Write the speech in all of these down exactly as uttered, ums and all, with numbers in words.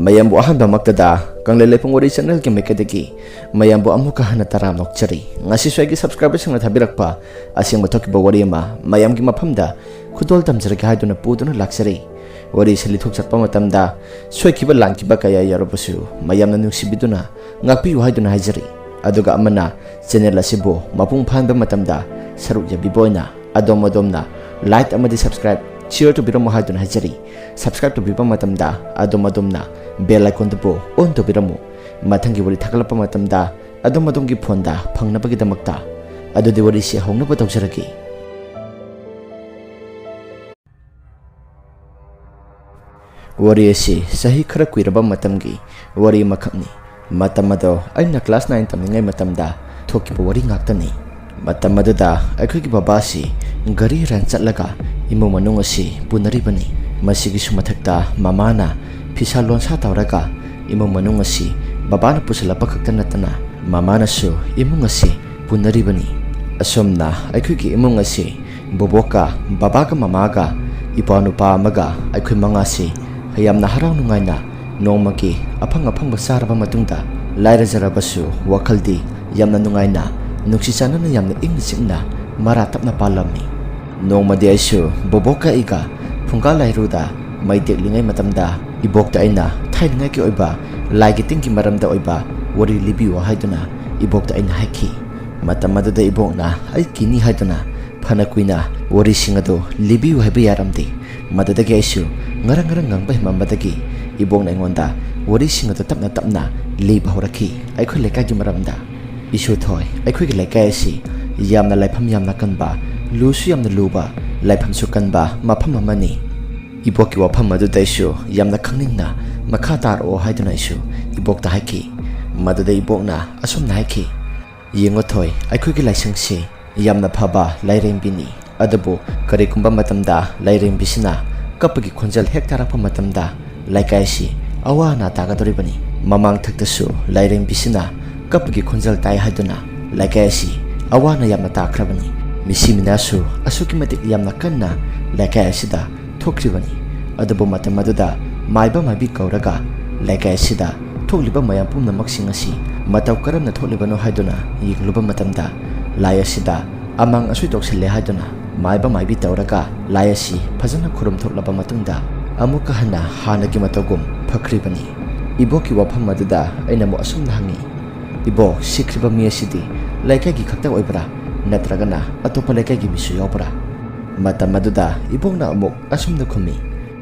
ꯃꯌꯥꯝꯕꯨ ꯑꯍꯥꯟꯕꯃꯛꯇꯗ ꯀꯪꯂꯩ ꯂꯩꯄꯨꯡ ꯋꯥꯔꯤ channelꯒꯤ ꯃꯥꯏꯀꯩꯗꯒꯤ ꯃꯌꯥꯝꯕꯨ ꯑꯃꯨꯛꯀ ꯍꯟꯅ ꯇꯔꯥꯝꯅ ꯑꯣꯛꯆꯔꯤ꯫ ꯉꯁꯤꯁꯨ ꯑꯩꯒꯤ subscriberꯁꯤꯡꯅ ꯊꯥꯕꯤꯔꯛꯄ ꯑꯁꯦꯡꯕ ꯊꯣꯛꯈꯤꯕ ꯋꯥꯔꯤ ꯑꯃ ꯃꯌꯥꯝꯒꯤ ꯃꯐꯝꯗ ꯈꯨꯗꯣꯜ ꯇꯝꯖꯔꯒꯦ ꯍꯥꯏꯗꯨꯅ ꯄꯨꯗꯨꯅ ꯂꯥꯛꯆꯔꯤ꯫ ꯋꯥꯔꯤ ꯑꯁꯤ ꯂꯤꯊꯣꯛ ꯆꯠꯄ ꯃꯇꯝꯗ ꯁꯣꯏꯈꯤꯕ ꯂꯥꯟꯈꯤꯕ ꯀꯌꯥ ꯌꯥꯎꯔꯕꯁꯨ ꯃꯌꯥꯝꯅ ꯅꯨꯡꯁꯤꯕꯤꯗꯨꯅ ꯉꯥꯛꯄꯤꯌꯨ ꯍꯥꯏꯗꯨꯅ ꯍꯥꯏꯖꯔꯤ꯫ ꯑꯗꯨꯒ ꯑꯃꯅ channel ꯑꯁꯤꯕꯨ ꯃꯄꯨꯡ ꯐꯥꯍꯟꯕ ꯃꯇꯝꯗ ꯁꯔꯨꯛ ꯌꯥꯕꯤꯕ ꯑꯣꯏꯅ ꯑꯗꯣꯝ ꯑꯗꯣꯝꯅ like ꯑꯃꯗꯤ subscribe, share ꯇꯧꯕꯤꯔꯝꯃꯨ ꯍꯥꯏꯗꯨꯅ ꯍꯥꯏꯖꯔꯤ꯫ Subscribe ꯇꯧꯕꯤꯕ ꯃꯇꯝꯗ ꯑꯗꯣꯝ ꯑꯗꯣꯝꯅ bell iconꯗꯨꯕꯨ on ꯇꯧꯕꯤꯔꯝꯃꯨ꯫ ꯃꯊꯪꯒꯤ ꯋꯥꯔꯤ ꯊꯥꯒꯠꯂꯛꯄ ꯃꯇꯝꯗ ꯑꯗꯣꯝ ꯑꯗꯣꯝꯒꯤ phoneꯗ ꯐꯪꯅꯕꯒꯤꯗꯃꯛꯇ꯫ ꯑꯗꯨꯗꯤ ꯋꯥꯔꯤꯁꯤ ꯍꯧꯅꯕ ꯇꯧꯖꯔꯒꯦ꯫ ꯋꯥꯔꯤ ꯑꯁꯤ ꯆꯍꯤ ꯈꯔ ꯀꯨꯏꯔꯕ ꯃꯇꯝꯒꯤ ꯋꯥꯔꯤ ꯑꯃꯈꯛꯅꯤ꯫ ꯃꯇꯝ ꯑꯗꯣ ꯑꯩꯅ class nine ꯇꯝꯂꯤꯉꯩ ꯃꯇꯝꯗ ꯊꯣꯛꯈꯤꯕ ꯋꯥꯔꯤ ꯉꯥꯛꯇꯅꯤ꯫ ꯃꯇꯝ ꯑꯗꯨꯗ ꯑꯩꯈꯣꯏꯒꯤ ꯕꯕꯥꯁꯤ ꯒꯥꯔꯤ ꯍꯨꯔꯥꯟ ꯆꯠꯂꯒ ꯏꯃꯨꯡ ꯃꯅꯨꯡ ꯑꯁꯤ ꯄꯨꯅꯔꯤꯕꯅꯤ꯫ ꯃꯁꯤꯒꯤꯁꯨ ꯃꯊꯛꯇ ꯃꯃꯥꯅ ꯐꯤꯁꯥ ꯂꯣꯟꯁꯥ ꯇꯧꯔꯒ ꯏꯃꯨꯡ ꯃꯅꯨꯡ ꯑꯁꯤ ꯕꯕꯥꯅ ꯄꯨꯁꯤꯜꯂꯛꯄ ꯈꯛꯇ ꯅꯠꯇꯅ ꯃꯃꯥꯅꯁꯨ ꯏꯃꯨꯡ ꯑꯁꯤ ꯄꯨꯅꯔꯤꯕꯅꯤ꯫ ꯑꯁꯨꯝꯅ ꯑꯩꯈꯣꯏꯒꯤ ꯏꯃꯨꯡ ꯑꯁꯤ ꯕꯣꯕꯣꯛꯀ ꯕꯕꯥꯒ ꯃꯃꯥꯒ ꯏꯄ꯭ꯋꯥ ꯅꯨꯄꯥ ꯑꯃꯒ ꯑꯩꯈꯣꯏ ꯃꯉꯥꯁꯤ ꯌꯥꯝꯅ ꯍꯔꯥꯎ ꯅꯨꯡꯉꯥꯏꯅ ꯅꯣꯡꯃꯒꯤ ꯑꯐꯪ ꯑꯐꯪꯕ ꯆꯥꯔꯕ ꯃꯇꯨꯡꯗ ꯂꯥꯏꯔꯖꯔꯕꯁꯨ ꯋꯥꯈꯜꯗꯤ ꯌꯥꯝꯅ ꯅꯨꯡꯉꯥꯏꯅ, ꯅꯨꯡꯁꯤ ꯆꯥꯟꯅꯅ, ꯌꯥꯝꯅ ꯏꯪꯅ ꯆꯤꯛꯅ ꯃꯔꯥ ꯇꯞꯅ ꯄꯥꯜꯂꯝꯃꯤ꯫ ꯅꯣꯡꯃꯗꯤ ꯑꯩꯁꯨ ꯕꯣꯕꯣꯛꯀ ꯑꯩꯒ ꯐꯨꯡꯒꯥ ꯂꯥꯏꯔꯨꯗ ꯃꯩ ꯇꯦꯛꯂꯤꯉꯩ ꯃꯇꯝꯗ ꯏꯕꯣꯛꯇ ꯑꯩꯅ ꯊꯥꯏꯅꯉꯥꯏꯒꯤ ꯑꯣꯏꯕ ꯂꯥꯏꯒꯤ ꯇꯤꯟꯒꯤ ꯃꯔꯝꯗ ꯑꯣꯏꯕ ꯋꯥꯔꯤ ꯂꯤꯕꯤꯌꯨ ꯍꯥꯏꯗꯨꯅ ꯏꯕꯣꯛꯇ ꯑꯩꯅ ꯍꯥꯏꯈꯤ꯫ ꯃꯇꯝ ꯑꯗꯨꯗ ꯏꯕꯣꯛꯅ ꯑꯩ ꯀꯤꯅꯤ ꯍꯥꯏꯗꯨꯅ ꯐꯅ ꯀꯨꯏꯅ ꯋꯥꯔꯤꯁꯤꯡ ꯑꯗꯨ ꯂꯤꯕꯤꯌꯨ ꯍꯥꯏꯕ ꯌꯥꯔꯝꯗꯦ꯫ ꯃꯗꯨꯗꯒꯤ ꯑꯩꯁꯨ ꯉꯔꯪ ꯉꯔꯪ ꯉꯪꯕ ꯍꯦꯟꯃꯟꯕꯗꯒꯤ ꯏꯕꯣꯛꯅ ꯑꯩꯉꯣꯟꯗ ꯋꯥꯔꯤꯁꯤꯡ ꯑꯗꯨ ꯇꯞꯅ ꯇꯞꯅ ꯂꯤꯕ ꯍꯧꯔꯛꯈꯤ꯫ ꯑꯩꯈꯣꯏ ꯂꯩꯀꯥꯏꯒꯤ ꯃꯔꯝꯗ꯫ ꯏꯁꯨ ꯊꯣꯏ, ꯑꯩꯈꯣꯏꯒꯤ ꯂꯩꯀꯥꯏ ꯑꯁꯤ ꯌꯥꯝꯅ ꯂꯥꯏꯐꯝ ꯌꯥꯝꯅ ꯀꯟꯕ, ꯂꯨꯁꯨ ꯌꯥꯝꯅ ꯂꯨꯕ, ꯂꯥꯏꯐꯝꯁꯨ ꯀꯟꯕ ꯃꯐꯝ ꯑꯃꯅꯤ꯫ ꯏꯕꯣꯛꯀꯤ ꯋꯥꯐꯝ ꯑꯗꯨꯗ ꯑꯩꯁꯨ ꯌꯥꯝꯅ ꯈꯪꯅꯤꯡꯅ ꯃꯈꯥ ꯇꯥꯔꯛꯑꯣ ꯍꯥꯏꯗꯨꯅ ꯑꯩꯁꯨ ꯏꯕꯣꯛꯇ ꯍꯥꯏꯈꯤ꯫ ꯃꯗꯨꯗ ꯏꯕꯣꯛꯅ ꯑꯁꯨꯝꯅ ꯍꯥꯏꯈꯤ, "ꯌꯦꯡꯉꯣ ꯊꯣꯏ, ꯑꯩꯈꯣꯏꯒꯤ ꯂꯥꯏꯁꯪꯁꯤ ꯌꯥꯝꯅ ꯐꯕ ꯂꯥꯏꯔꯦꯝꯕꯤꯅꯤ꯫ ꯑꯗꯨꯕꯨ ꯀꯔꯤꯒꯨꯝꯕ ꯃꯇꯝꯗ ꯂꯥꯏꯔꯦꯝꯕꯤꯁꯤꯅ ꯀꯞꯄꯒꯤ ꯈꯣꯟꯖꯦꯜ ꯍꯦꯛ ꯇꯥꯔꯛꯄ ꯃꯇꯝꯗ ꯂꯩꯀꯥꯏ ꯑꯁꯤ ꯑꯋꯥ ꯑꯅꯥ ꯇꯥꯒꯗꯧꯔꯤꯕꯅꯤ꯫ ꯃꯃꯥꯡꯊꯛꯇꯁꯨ ꯂꯥꯏꯔꯦꯝꯕꯤꯁꯤꯅ ꯀꯞꯄꯒꯤ ꯈꯣꯟꯖꯦꯜ ꯇꯥꯏ ꯍꯥꯏꯗꯨꯅ ꯂꯩꯀꯥꯏ ꯑꯁꯤ ꯑꯋꯥ ꯑꯅꯥ ꯌꯥꯝꯅ ꯇꯥꯈ꯭ꯔꯕꯅꯤ꯫ ꯃꯤꯁꯤ ꯃꯤꯅꯥꯁꯨ ꯑꯁꯨꯛꯀꯤ ꯃꯇꯤꯛ ꯌꯥꯝꯅ ꯀꯟꯅ ꯂꯩꯀꯥꯏ ꯑꯁꯤꯗ ꯊꯣꯛꯈ꯭ꯔꯤꯕꯅꯤ꯫ ꯑꯗꯨꯕꯨ ꯃꯇꯝ ꯑꯗꯨꯗ ꯃꯥꯏꯕ ꯃꯥꯏꯕꯤ ꯀꯧꯔꯒ ꯂꯩꯀꯥꯏ ꯑꯁꯤꯗ ꯊꯣꯛꯂꯤꯕ ꯃꯌꯥꯝ ꯄꯨꯝꯅꯃꯛꯁꯤꯡ ꯑꯁꯤ ꯃꯇꯧ ꯀꯔꯝꯅ ꯊꯣꯛꯂꯤꯕꯅꯣ ꯍꯥꯏꯗꯨꯅ ꯌꯦꯡꯂꯨꯕ ꯃꯇꯝꯗ, ꯂꯥꯏ ꯑꯁꯤꯗ ꯑꯃꯥꯡ ꯑꯁꯣꯏ ꯇꯧꯁꯤꯜꯂꯦ ꯍꯥꯏꯗꯨꯅ ꯃꯥꯏꯕ ꯃꯥꯏꯕꯤ ꯇꯧꯔꯒ ꯂꯥꯏ ꯑꯁꯤ ꯐꯖꯅ ꯈꯨꯔꯨꯝ ꯊꯣꯛꯂꯕ ꯃꯇꯨꯡꯗ, ꯑꯃꯨꯛꯀ ꯍꯟꯅ ꯍꯥꯟꯅꯒꯤ ꯃꯇꯧꯒꯨꯝ ꯐꯈ꯭ꯔꯤꯕꯅꯤ꯫ ꯏꯕꯣꯛꯀꯤ ꯋꯥꯐꯝ ꯑꯗꯨꯗ ꯑꯩꯅ ꯑꯃꯨꯛ ꯑꯁꯨꯝꯅ ꯍꯪꯉꯤ, "ꯏꯕꯣꯛ, ꯁꯤꯈ꯭ꯔꯤꯕ ꯃꯤ ꯑꯁꯤꯗꯤ ꯂꯩꯀꯥꯏꯒꯤ ꯈꯛꯇ ꯑꯣꯏꯕ꯭ꯔꯥ, ꯅꯠꯇ꯭ꯔꯒꯅ ꯑꯇꯣꯞꯄ ꯂꯩꯀꯥꯏꯒꯤ ꯃꯤꯁꯨ ꯌꯥꯎꯕ꯭ꯔꯥ?" ꯃꯇꯝ ꯑꯗꯨꯗ ꯏꯕꯣꯛꯅ ꯑꯃꯨꯛ ꯑꯁꯨꯝꯅ ꯈꯨꯝꯃꯤ,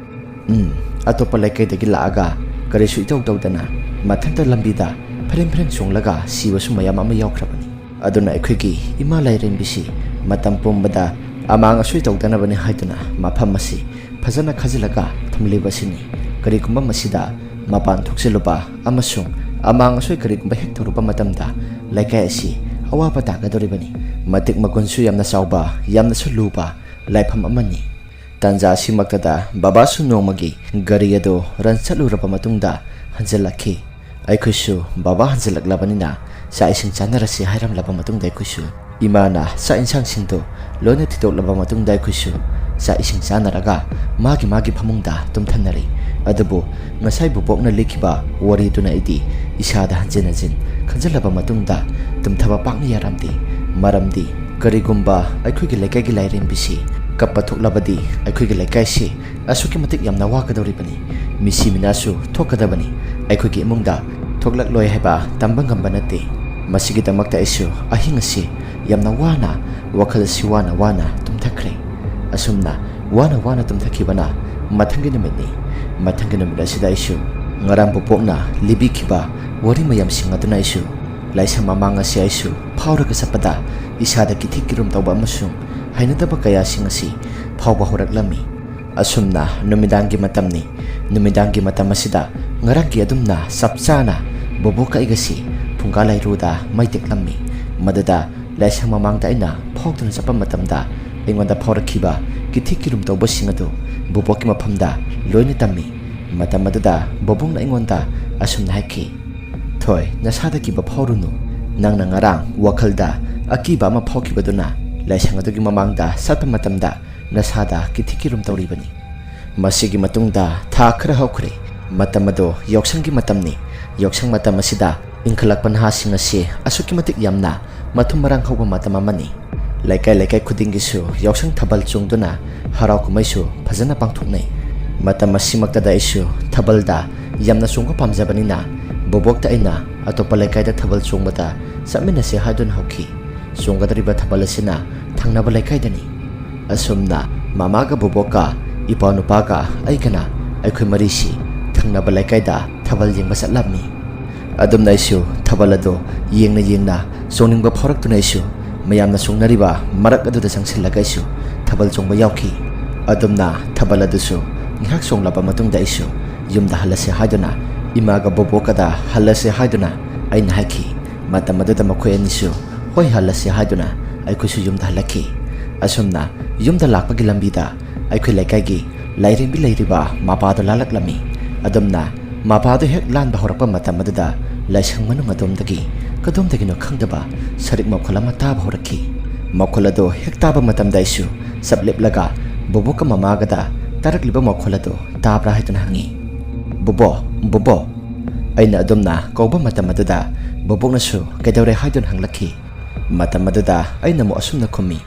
"ꯎꯝ, ꯑꯇꯣꯞꯄ ꯂꯩꯀꯥꯏꯗꯒꯤ ꯂꯥꯛꯑꯒ ꯀꯔꯤꯁꯨ ꯏꯇꯧ ꯇꯧꯗꯅ ꯃꯊꯟꯇ ꯂꯝꯕꯤꯗ ꯐꯔꯦꯡ ꯐꯔꯦꯡ ꯆꯣꯡꯂꯒ ꯁꯤꯕꯁꯨ ꯃꯌꯥꯝ ꯑꯃ ꯌꯥꯎꯈ꯭ꯔꯕꯅꯤ꯫ ꯑꯗꯨꯅ ꯑꯩꯈꯣꯏꯒꯤ ꯏꯃꯥ ꯂꯥꯏꯔꯦꯝꯕꯤꯁꯤ ꯃꯇꯝ ꯄꯨꯝꯕꯗ ꯑꯃꯥꯡ ꯑꯁꯣꯏ ꯇꯧꯗꯅꯕꯅꯤ ꯍꯥꯏꯗꯨꯅ ꯃꯐꯝ ꯑꯁꯤ ꯐꯖꯅ ꯈꯥꯖꯤꯜꯂꯒ ꯊꯝꯂꯤꯕꯁꯤꯅꯤ꯫ ꯀꯔꯤꯒꯨꯝꯕ ꯃꯁꯤꯗ ꯃꯄꯥꯟ ꯊꯣꯛꯆꯤꯜꯂꯨꯕ ꯑꯃꯁꯨꯡ ꯑꯃꯥꯡ ꯑꯁꯣꯏ ꯀꯔꯤꯒꯨꯝꯕ ꯍꯦꯛ ꯇꯧꯔꯨꯕ ꯃꯇꯝꯗ, ꯂꯩꯀꯥꯏ ꯑꯁꯤ ꯑꯋꯥꯕ ꯇꯥꯒꯗꯧꯔꯤꯕꯅꯤ꯫ ꯃꯇꯤꯛ ꯃꯒꯨꯟꯁꯨ ꯌꯥꯝꯅ ꯆꯥꯎꯕ, ꯌꯥꯝꯅꯁꯨ ꯂꯨꯕ ꯂꯥꯏꯐꯝ ꯑꯃꯅꯤ"꯫ ꯇꯥꯟꯖꯥ ꯑꯁꯤꯃꯛꯇꯗ ꯕꯕꯥꯁꯨ ꯅꯣꯡꯃꯒꯤ ꯒꯥꯔꯤ ꯑꯗꯨ ꯔꯟ ꯆꯠꯂꯨꯔꯕ ꯃꯇꯨꯡꯗ ꯍꯟꯖꯤꯜꯂꯛꯈꯤ꯫ ꯑꯩꯈꯣꯏꯁꯨ ꯕꯕꯥ ꯍꯟꯖꯤꯜꯂꯛꯂꯕꯅꯤꯅ ꯆꯥꯛ ꯏꯁꯤꯡ ꯆꯥꯅꯔꯁꯤ ꯍꯥꯏꯔꯝꯂꯕ ꯃꯇꯨꯡꯗ, ꯑꯩꯈꯣꯏꯁꯨ ꯏꯃꯥꯅ ꯆꯥꯛ ꯏꯟꯁꯥꯡꯁꯤꯡꯗꯨ ꯂꯣꯏꯅ ꯊꯤꯗꯣꯛꯂꯕ ꯃꯇꯨꯡꯗ, ꯑꯩꯈꯣꯏꯁꯨ ꯆꯥꯛ ꯏꯁꯤꯡ ꯆꯥꯅꯔꯒ ꯃꯥꯒꯤ ꯃꯥꯒꯤ ꯐꯃꯨꯡꯗ ꯇꯨꯝꯊꯅꯔꯦ꯫ ꯑꯗꯨꯕꯨ ꯉꯁꯥꯏ ꯕꯨꯕꯣꯛꯅ ꯂꯤꯈꯤꯕ ꯋꯥꯔꯤꯗꯨꯅ ꯑꯩꯗꯤ ꯏꯁꯥꯗ ꯍꯟꯖꯤꯟ ꯍꯟꯖꯤꯟ ꯈꯟꯖꯤꯜꯂꯕ ꯃꯇꯨꯡꯗ ꯇꯨꯝꯊꯕ ꯄꯥꯛꯅ ꯌꯥꯔꯝꯗꯦ꯫ ꯃꯔꯝꯗꯤ ꯀꯔꯤꯒꯨꯝꯕ ꯑꯩꯈꯣꯏꯒꯤ ꯂꯩꯀꯥꯏꯒꯤ ꯂꯥꯏꯔꯦꯝꯕꯤꯁꯤ ꯀꯞꯄ ꯊꯣꯛꯂꯕꯗꯤ, ꯑꯩꯈꯣꯏꯒꯤ ꯂꯩꯀꯥꯏꯁꯤ ꯑꯁꯨꯛꯀꯤ ꯃꯇꯤꯛ ꯌꯥꯝꯅ ꯋꯥꯒꯗꯧꯔꯤꯕꯅꯤ꯫ ꯃꯤꯁꯤ ꯃꯤꯅꯥꯁꯨ ꯊꯣꯛꯀꯗꯕꯅꯤ꯫ ꯑꯩꯈꯣꯏꯒꯤ ꯏꯃꯨꯡꯗ ꯊꯣꯛꯂꯛꯂꯣꯏ ꯍꯥꯏꯕ ꯇꯝꯕ ꯉꯝꯕ ꯅꯠꯇꯦ꯫ ꯃꯁꯤꯒꯤꯗꯃꯛꯇ ꯑꯩꯁꯨ ꯑꯍꯤꯡ ꯑꯁꯤ ꯌꯥꯝꯅ ꯋꯥꯅ, ꯋꯥꯈꯜ ꯑꯁꯤ ꯋꯥꯅ ꯋꯥꯅ ꯇꯨꯝꯊꯈ꯭ꯔꯦ꯫ ꯑꯁꯨꯝꯅ ꯋꯥꯅ ꯋꯥꯅ ꯇꯨꯝꯊꯈꯤꯕꯅ ꯃꯊꯪꯒꯤ ꯅꯨꯃꯤꯠꯅꯤ꯫ ꯃꯊꯪꯒꯤ ꯅꯨꯃꯤꯠ ꯑꯁꯤꯗ ꯑꯩꯁꯨ ꯉꯔꯥꯡ ꯕꯨꯕꯣꯛꯅ ꯂꯤꯕꯤꯈꯤꯕ ꯋꯥꯔꯤ ꯃꯌꯥꯝꯁꯤꯡ ꯑꯗꯨꯅ ꯑꯩꯁꯨ ꯂꯥꯏꯁꯪ ꯃꯃꯥꯡ ꯑꯁꯤ ꯑꯩꯁꯨ ꯐꯥꯎꯔꯒ ꯆꯠꯄꯗ ꯏꯁꯥꯗ ꯀꯤꯊꯤ ꯀꯤꯔꯨꯝ ꯇꯧꯕ ꯑꯃꯁꯨꯡ ꯍꯩꯅꯗꯕ ꯀꯌꯥꯁꯤꯡ ꯑꯁꯤ ꯐꯥꯎꯕ ꯍꯧꯔꯛꯂꯝꯃꯤ꯫ ꯑꯁꯨꯝꯅ ꯅꯨꯃꯤꯗꯥꯡꯒꯤ ꯃꯇꯝꯅꯤ꯫ ꯅꯨꯃꯤꯗꯥꯡꯒꯤ ꯃꯇꯝ ꯑꯁꯤꯗ ꯉꯔꯥꯡꯒꯤ ꯑꯗꯨꯝꯅ ꯆꯞ ꯆꯥꯅ ꯕꯣꯕꯣꯛꯀ ꯑꯩꯒꯁꯤ ꯐꯨꯡꯒꯥ ꯂꯥꯏꯔꯨꯗ ꯃꯩ ꯇꯦꯛꯂꯝꯃꯤ꯫ ꯃꯗꯨꯗ ꯂꯥꯏꯁꯪ ꯃꯃꯥꯡꯗ ꯑꯩꯅ ꯐꯥꯎꯗꯨꯅ ꯆꯠꯄ ꯃꯇꯝꯗ ꯑꯩꯉꯣꯟꯗ ꯐꯥꯎꯔꯛꯈꯤꯕ ꯀꯤꯊꯤ ꯀꯤꯔꯨꯝ ꯇꯧꯕꯁꯤꯡ ꯑꯗꯨ ꯕꯣꯕꯣꯛꯀꯤ ꯃꯐꯝꯗ ꯂꯣꯏꯅ ꯇꯝꯃꯤ꯫ ꯃꯇꯝ ꯑꯗꯨꯗ ꯕꯣꯕꯣꯛꯅ ꯑꯩꯉꯣꯟꯗ ꯑꯁꯨꯝꯅ ꯍꯥꯏꯈꯤ, "ꯊꯣꯏ, ꯅꯁꯥꯗ ꯀꯤꯕ ꯐꯥꯎꯔꯨꯅꯨ꯫ ꯅꯪꯅ ꯉꯔꯥꯡ ꯋꯥꯈꯜꯗ ꯑꯀꯤꯕ ꯑꯃ ꯐꯥꯎꯈꯤꯕꯗꯨꯅ ꯂꯥꯏꯁꯪ ꯑꯗꯨꯒꯤ ꯃꯃꯥꯡꯗ ꯆꯠꯄ ꯃꯇꯝꯗ ꯅꯁꯥꯗ ꯀꯤꯊꯤ ꯀꯤꯔꯨꯝ ꯇꯧꯔꯤꯕꯅꯤ"꯫ ꯃꯁꯤꯒꯤ ꯃꯇꯨꯡꯗ ꯊꯥ ꯈꯔ ꯍꯧꯈ꯭ꯔꯦ꯫ ꯃꯇꯝ ꯑꯗꯨ ꯌꯥꯎꯁꯪꯒꯤ ꯃꯇꯝꯅꯤ꯫ ꯌꯥꯎꯁꯪ ꯃꯇꯝ ꯑꯁꯤꯗ ꯏꯟꯈꯠꯂꯛꯄ ꯅꯍꯥꯁꯤꯡ ꯑꯁꯤ ꯑꯁꯨꯛꯀꯤ ꯃꯇꯤꯛ ꯌꯥꯝꯅ ꯃꯊꯨꯝ ꯃꯔꯥꯡ ꯍꯧꯕ ꯃꯇꯝ ꯑꯃꯅꯤ꯫ ꯂꯩꯀꯥꯏ ꯂꯩꯀꯥꯏ ꯈꯨꯗꯤꯡꯒꯤꯁꯨ ꯌꯥꯎꯁꯪ ꯊꯥꯕꯜ ꯆꯣꯡꯗꯨꯅ ꯍꯔꯥꯎ ꯀꯨꯝꯍꯩꯁꯨ ꯐꯖꯅ ꯄꯥꯡꯊꯣꯛꯅꯩ꯫ ꯃꯇꯝ ꯑꯁꯤꯃꯛꯇꯗ ꯑꯩꯁꯨ ꯊꯥꯕꯜꯗ ꯌꯥꯝꯅ ꯆꯣꯡꯕ ꯄꯥꯝꯖꯕꯅꯤꯅ ꯕꯣꯕꯣꯛꯇ ꯑꯩꯅ ꯑꯇꯣꯞꯄ ꯂꯩꯀꯥꯏꯗ ꯊꯥꯕꯜ ꯆꯣꯡꯕꯗ ꯆꯠꯃꯤꯟꯅꯁꯦ ꯍꯥꯏꯗꯨꯅ ꯍꯧꯈꯤ꯫ ꯆꯣꯡꯒꯗꯧꯔꯤꯕ ꯊꯥꯕꯜ ꯑꯁꯤꯅ ꯊꯪꯅꯕ ꯂꯩꯀꯥꯏꯗꯅꯤ꯫ ꯑꯁꯨꯝꯅ ꯃꯃꯥꯒ ꯕꯣꯕꯣꯛꯀ ꯏꯄꯥ ꯅꯨꯄꯥꯒ ꯑꯩꯒꯅ ꯑꯩꯈꯣꯏ ꯃꯔꯤꯁꯤ ꯊꯪꯅꯕ ꯂꯩꯀꯥꯏꯗ ꯊꯥꯕꯜ ꯌꯦꯡꯕ ꯆꯠꯂꯝꯃꯤ꯫ ꯑꯗꯨꯝꯅ ꯑꯩꯁꯨ ꯊꯥꯕꯜ ꯑꯗꯨ ꯌꯦꯡꯅ ꯌꯦꯡꯅ ꯆꯣꯡꯅꯤꯡꯕ ꯐꯥꯎꯔꯛꯇꯨꯅ ꯑꯩꯁꯨ ꯃꯌꯥꯝꯅ ꯆꯣꯡꯅꯔꯤꯕ ꯃꯔꯛ ꯑꯗꯨꯗ ꯆꯪꯁꯤꯜꯂꯒ ꯑꯩꯁꯨ ꯊꯥꯕꯜ ꯆꯣꯡꯕ ꯌꯥꯎꯈꯤ꯫ ꯑꯗꯨꯝꯅ ꯊꯥꯕꯜ ꯑꯗꯨꯁꯨ ꯉꯥꯏꯍꯥꯛ ꯆꯣꯡꯂꯕ ꯃꯇꯨꯡꯗ ꯑꯩꯁꯨ ꯌꯨꯝꯗ ꯍꯜꯂꯁꯦ ꯍꯥꯏꯗꯨꯅ ꯏꯃꯥꯒ ꯕꯣꯕꯣꯛꯀꯗ ꯍꯜꯂꯁꯦ ꯍꯥꯏꯗꯨꯅ ꯑꯩꯅ ꯍꯥꯏꯈꯤ꯫ ꯃꯇꯝ ꯑꯗꯨꯗ ꯃꯈꯣꯏ ꯑꯅꯤꯁꯨ ꯍꯣꯏ ꯍꯜꯂꯁꯦ ꯍꯥꯏꯗꯨꯅ ꯑꯩꯈꯣꯏꯁꯨ ꯌꯨꯝꯗ ꯍꯜꯂꯛꯈꯤ꯫ ꯑꯁꯨꯝꯅ ꯌꯨꯝꯗ ꯂꯥꯛꯄꯒꯤ ꯂꯝꯕꯤꯗ ꯑꯩꯈꯣꯏ ꯂꯩꯀꯥꯏꯒꯤ ꯂꯥꯏꯔꯦꯝꯕꯤ ꯂꯩꯔꯤꯕ ꯃꯄꯥꯗꯣ ꯂꯥꯜꯂꯛꯂꯝꯃꯤ꯫ ꯑꯗꯨꯝꯅ ꯃꯄꯥꯗꯣ ꯍꯦꯛ ꯂꯥꯟꯕ ꯍꯧꯔꯛꯄ ꯃꯇꯝ ꯑꯗꯨꯗ ꯂꯥꯏꯁꯪ ꯃꯅꯨꯡ ꯑꯗꯣꯝꯗꯒꯤ ꯀꯗꯣꯝꯗꯒꯤꯅꯣ ꯈꯪꯗꯕ ꯁꯔꯤꯛ ꯃꯈꯣꯜ ꯑꯃ ꯇꯥꯕ ꯍꯧꯔꯛꯈꯤ꯫ ꯃꯈꯣꯜ ꯑꯗꯨ ꯍꯦꯛ ꯇꯥꯕ ꯃꯇꯝꯗ ꯑꯩꯁꯨ ꯆꯞ ꯂꯦꯞꯂꯒ ꯕꯣꯕꯣꯛꯀ ꯃꯃꯥꯒꯗ ꯇꯥꯔꯛꯂꯤꯕ ꯃꯈꯣꯜ ꯑꯗꯨ ꯇꯥꯕ꯭ꯔꯥ ꯍꯥꯏꯗꯨꯅ ꯍꯪꯉꯤ꯫ "ꯕꯣꯕꯣ, ꯕꯣꯕꯣ!" ꯑꯩꯅ ꯑꯗꯨꯝꯅ ꯀꯧꯕ ꯃꯇꯝ ꯑꯗꯨꯗ ꯕꯣꯕꯣꯛꯅꯁꯨ "ꯀꯩꯗꯧꯔꯦ?" ꯍꯥꯏꯗꯨꯅ ꯍꯪꯂꯛꯈꯤ꯫ ꯃꯇꯝ ꯑꯗꯨꯗ ꯑꯩꯅ ꯑꯃꯨꯛ ꯑꯁꯨꯝꯅ ꯈꯨꯝꯃꯤ,